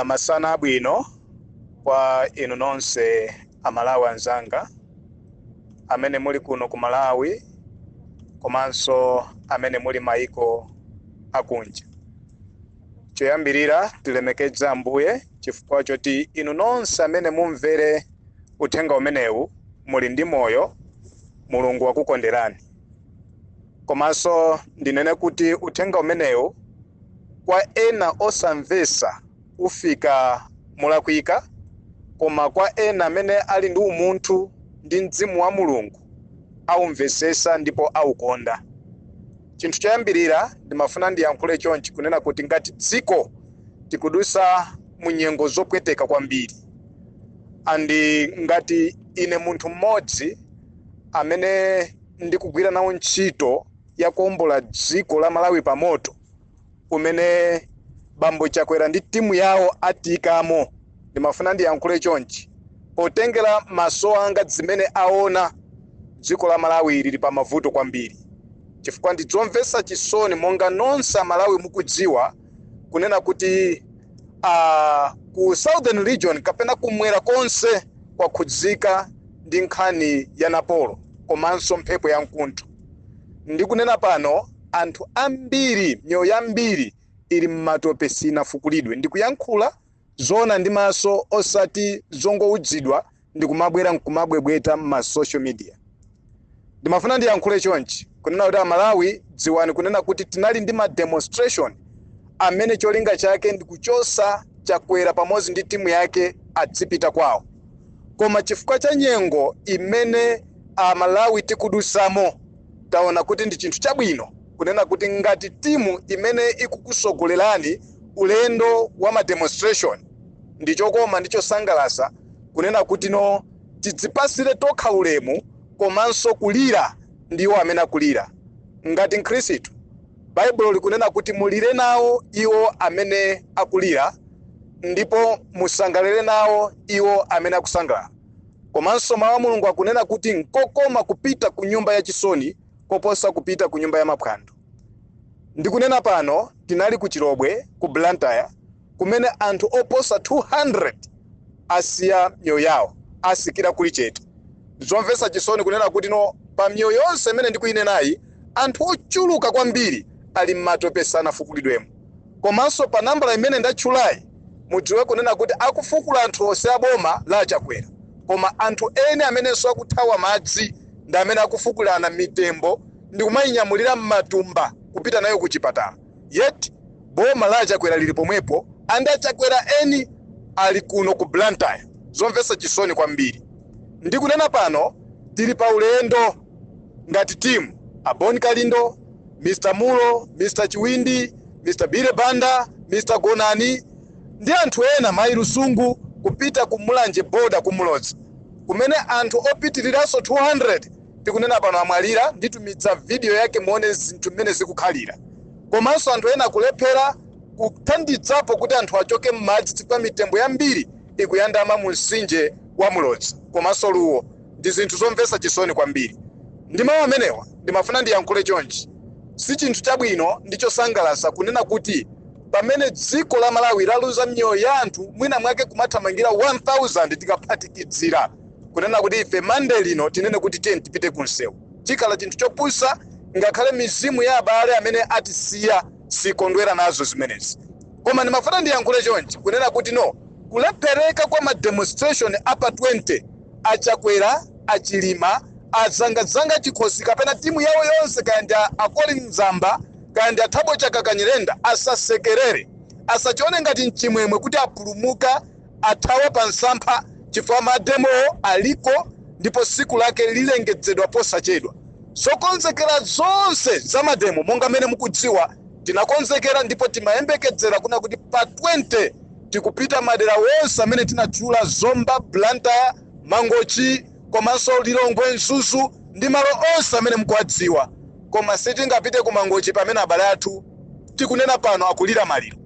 Masana abwino kwa inu nonse Amalawi anzanga amene muli kuno ku Malawi komanso amene muli maiko akunja. Choyambirira, tilemekeze Ambuye chifukwa choti inu nonse amene mumvere uthenga umenewu muli ndi moyo, Mulungu wakukonderani. Komanso ndinene kuti uthenga umenewu kwa ena osamvesa ufika molakwika, koma kwa ena amene ali ndi umunthu ndi mzimu wa Mulungu aumvesesa ndipo aukonda. Chinthu choyambirira, ndimafuna ndiyankhule chonchi kunena kuti ngati dziko tikudusa mu nyengo zopweteka kwambiri, and ngati ine munthu mmodzi amene ndikugwira nawo ntchito yakuombola dziko la Malawi pa moto umene bambo Chakwera ndi timu yawo atiyikamo, ndimafuna ndiyankhule chonchi potengera maso anga zimene aona. Dziko la Malawi lili pa mavuto kwambiri, chifukwa ndidzomvetsa chisoni, monga nonse Amalawi mukudziwa kunena kuti ku Southern Region kapena kumwera konse kwakhudzika ndi nkhani ya napolo komanso mphepo ya mkuntho. Ndikunena pano, anthu ambiri, miyoyo yambiri ili mmatope, sinafukulidwe. Ndikuyankhula zoona ndi maso, osati zongoudzidwa ndikumabwera nkumabwebweta mma social media. Ndimafuna ndiyankhule chonchi kunena kuti Amalawi, dziwani kunena kuti tinali ndi ma demonstration amene cholinga chake ndikuchosa Chakwera pamodzi ndi timu yake adzipita kwawo, koma chifukwa cha nyengo imene Amalawi tikudusamo, taona kuti ndi chinthu chabwino kunena kuti ngati timu imene ikukusogolerani ulendo wa ma demonstration, ndi chokoma ndi chosangalasa kunena kuti no, tidzipasire tokha ulemu komanso kulira ndiwo amene akulira. Ngati Mkhristu, Baibulo likunena kuti mulire nawo iwo amene akulira ndipo musangalale nawo iwo amene akusangalala. Komanso mawu a Mulungu akunena kuti nkokoma kupita ku nyumba yachisoni koposa kupita ku nyumba ya maphwando. Ndikunena pano, tinali ku Chilobwe ku Blantyre kumene anthu oposa 200 asiya miyoyo yawo, asikira kuli chete. Zomvetsa chisoni kunena kuti no, pa miyoyo yonse imene ndikuyinenayi, anthu ochuluka kwambiri ali mmatope, sanafukulidwemo. Komanso pa nambala imene ndatchulayi, mudziwe kunena kuti akufukula anthu onse aboma la Chakwera, koma anthu ene amenenso akuthawa madzi ndi amene akufukulana mitembo ndi kumayinyamulira m'matumba kupita nayo ku chipatala, yet boma la Chakwera lili pomwepo and Achakwera eni ali kuno ku Blantyre. Zomvetsa chisoni kwambiri. Ndikunena pano, tili pa ulendo ngati timu, Aboni Kalindo, Mr Mulo, Mr Chiwindi, Mr Bile Banda, Mr Gonani ndi anthu ena, Mayi Lusungu, kupita ku Mulanje border ku Mulodzi kumene anthu opitiriranso 200 tikunena pano amwalira. Nditumiza video yake muone zinthu mmene zikukhalira. Komanso anthu ena akulephera kuthandidzapo kuti anthu achoke m'madzi chifukwa mitembo yambiri ikuyandama mu mtsinje wa Mulodzi komanso Luwo. Ndi zinthu zomvetsa chisoni kwambiri. Ndi mawu amenewa, ndimafuna ndiyankhule chonchi: si chinthu chabwino ndi chosangalatsa kunena kuti pamene dziko la Malawi laluza miyoyo ya anthu mwina mwake kumathamangira 1000 tikaphatikizira, kunena kuti ife Mande lino tinene kuti tiye tipite ku msewu, chikhala chinthu chopusa. Ngakhale mizimu ya abale amene atisiya sikondwera nazo zimenezi. Koma ndimafuna ndiyankhule chonchi kunena kuti no, kulephereka kwa ma demonstration apa 20, Achakwera, Achilima, azangazanga chikhosi kapena timu yawo yonse, kaya ndi a Colin Zamba, kaya ndi athabo Chakakanyirenda, asasekerere, asachione ngati mchimwemwe kuti apulumuka, athawa pa msampha, chifukwa ma demowo aliko ndipo siku lake lilengezedwa posachedwa. Zokonzekera zonse za ma demo, monga mmene mukudziwa, tinakonzekera ndipo timayembekezera kuna kuti pa 20 tikupita madera wonse amene tinatchula: Zomba, Blantyre, Mangochi komanso Lilongwe, Mzuzu ndi malo onse amene mukuwadziwa. Koma sitingapite ku Mangochi pamene abale athu tikunena pano akulira maliro.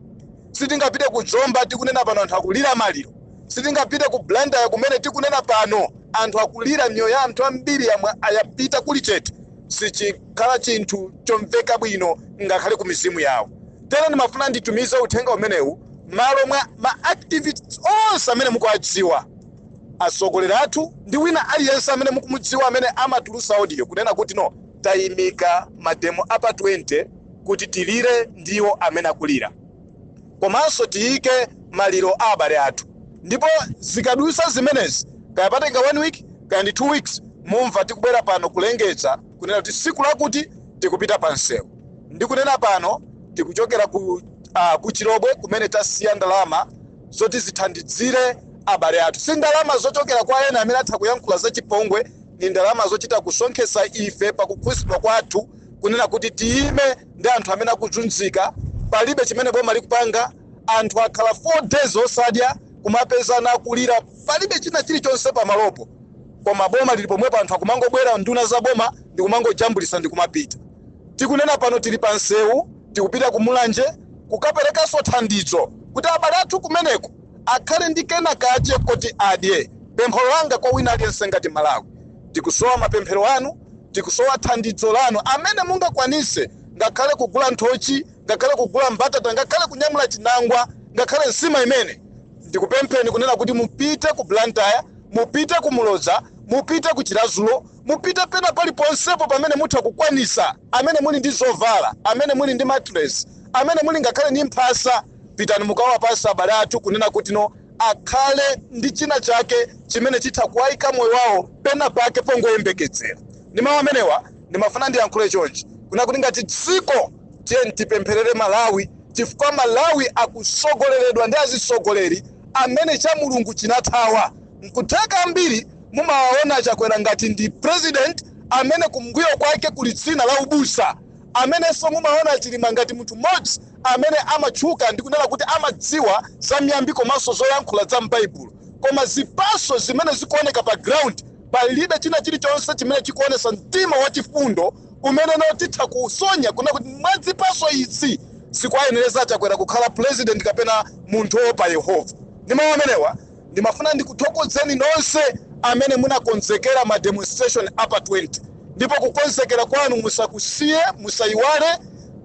Sitingapite ku Zomba, tikunena pano anthu akulira maliro. Sitingapite ku Blantyre kumene tikunena pano anthu akulira, miyoyo ya anthu ambiri yamwe ayapita kuli chete. Sichikhala chinthu chomveka bwino ngakhale ku mizimu yawo. Tero ndimafuna nditumize uthenga umenewu. Malo mwa ma activists onse amene mukuwadziwa, atsogoleri athu ndi wina aliyense amene mukumudziwa amene amatulusa audio kunena kuti no, tayimika mademo apa 20 kuti tilire ndiwo amene akulira, komanso tiyike maliro a abale athu. Ndipo zikadusa zimenezi, kaya patenga 1 week, kaya ndi 2 weeks, mumva tikubwera pano kulengeza kunena kuti siku lakuti tikupita pa msewu. Ndikunena pano tikuchokera ku Chilobwe kumene tasiya ndalama zoti zithandizire abale athu. Si ndalama zochokera kwa ena amene atha kuyankhula zachipongwe, ni ndalama zochita kusonkhesa ife pakukhuzidwa kwathu kunena kuti tiyime ndi anthu amene akuzunzika. Palibe chimene boma likupanga. Anthu akhala 4 days osadya, kumapezana akulira, palibe china chilichonse pamalopo, koma boma lili pomwepo. Anthu akumangobwera, nduna za boma ndikumangojambulisa ndikumapita. Tikunena pano tili pa msewu, tikupita ku Mulanje kukaperekanso thandizo kuti abale athu kumeneko akhale ndi kena kache kuti adye. Pempho langa kwa wina aliyense ngati Malawi, tikusowa mapemphero anu, tikusowa thandizo lanu amene mungakwanise, ngakhale kugula nthochi, ngakhale kugula mbatata, ngakhale kunyamula chinangwa, ngakhale nsima imene. Ndikupempheni kunena kuti mupite ku Blantyre, mupite ku Muloza, mupite ku Chiradzulu, mupite pena paliponsepo pamene mutha kukwanisa, amene muli ndi zovala, amene muli ndi mattress, amene muli ngakhale ndi mphasa, pitani mukawapasa abale athu kunena kuti no, akhale ndi china chake chimene chitha kuwayika moyo wawo pena pake pongoyembekezera. Ndi mawu amenewa ndimafuna ndiyankhule chonchi kuna kuti ngati dziko tiye tipempherere Malawi, chifukwa Malawi akusogoleredwa ndi azisogoleri amene cha Mulungu chinathawa. Nkutheka ambiri mumawaona Chakwera ngati ndi president amene kumbuyo kwake kuli dzina la ubusa, amenenso mumaona Chilima ngati munthu mmodzi amene amatchuka ndi kunena kuti amadziwa za miyambi komanso zoyankhula za m'Baibulo. Koma zipaso zimene zikuoneka pa ground, palibe china chilichonse chimene chikuonesa mtima wachifundo umene notitha kusonya kuna kuti mwa zipaso izi zikuayenereza Chakwera kukhala president kapena munthu wopa Yehova. Ndi mawu amenewa ndimafuna ndikuthokozeni nonse amene munakonzekera ma demonstration apa 20, ndipo kukonzekera kwanu musakusiye, musayiwale.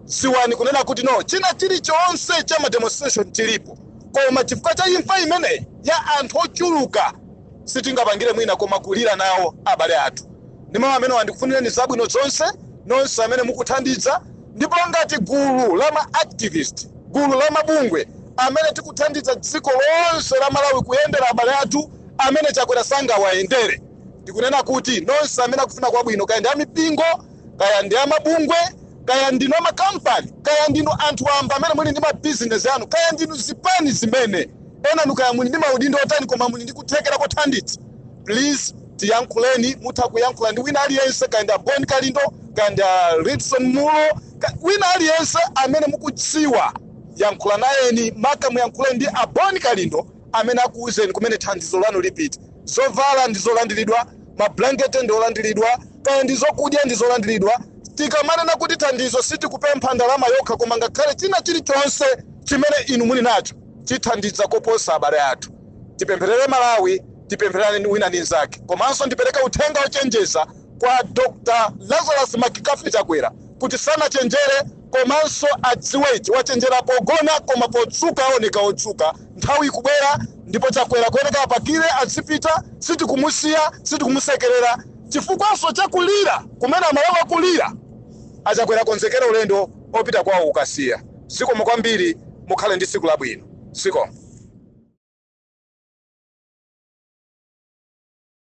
Ziwani kunena kuti no, china chilichonse cha ma demonstration chilipo, koma chifukwa cha imfa imeneyi ya anthu ochuluka sitingapangire mwina koma kulira nawo abale athu. Ndi mawu amene ndikufunireni zabwino zonse nonse amene mukuthandiza. Ndipo ngati gulu la ma activist, gulu la mabungwe amene tikuthandiza dziko lonse la Malawi kuyendera abale athu amene Chakwera sangawayendere, ndikunena kuti nonse amene akufuna kwabwino, kaya ndi amipingo, kaya ndi amabungwe, kaya ndinu amakampani, kaya ndinu anthu amba amene muli ndi mabizinesi anu, kaya ndinu zipani zimene enanu, kaya muli ndi maudindo otani, koma muli ndi kuthekera kothandiza, please tiyankhuleni. Mutha kuyankhula ndi wina aliyense, kaya ndi a Bon Kalindo, kaya ndi a Ritson Mulo, wina aliyense amene mukudziwa, yankhula nayeni. Maka muyankhule ndi a Bon Kalindo amene akuwuzeni kumene thandizo lanu lipite. Zovala ndi zolandiridwa, mablanketi ndi olandiridwa, kaya ndi zokudya ndi zolandiridwa. Tikamanena kuti thandizo, sitikupempha ndalama yokha, koma ngakhale china chilichonse chimene inu muli nacho chithandiza koposa abale athu. Tipempherere Malawi, tipempherane wina ndi nzake. Komanso ndipereka uthenga ochenjeza kwa Dr Lazarus McCarthy Chakwera kuti sanachenjere, komanso adziwe ichi: wachenjera pogona, koma podzuka aoneka odzuka. Nthawi ikubwera ndipo Chakwera kuyeneka apakire azipita. Sitikumusiya, sitikumusekerera, chifukwanso chakulira kumene Amalawi akulira. Achakwera, konzekera ulendo opita kwawo ukasiya. Zikomo kwambiri, mukhale ndi tsiku labwino. Zikomo.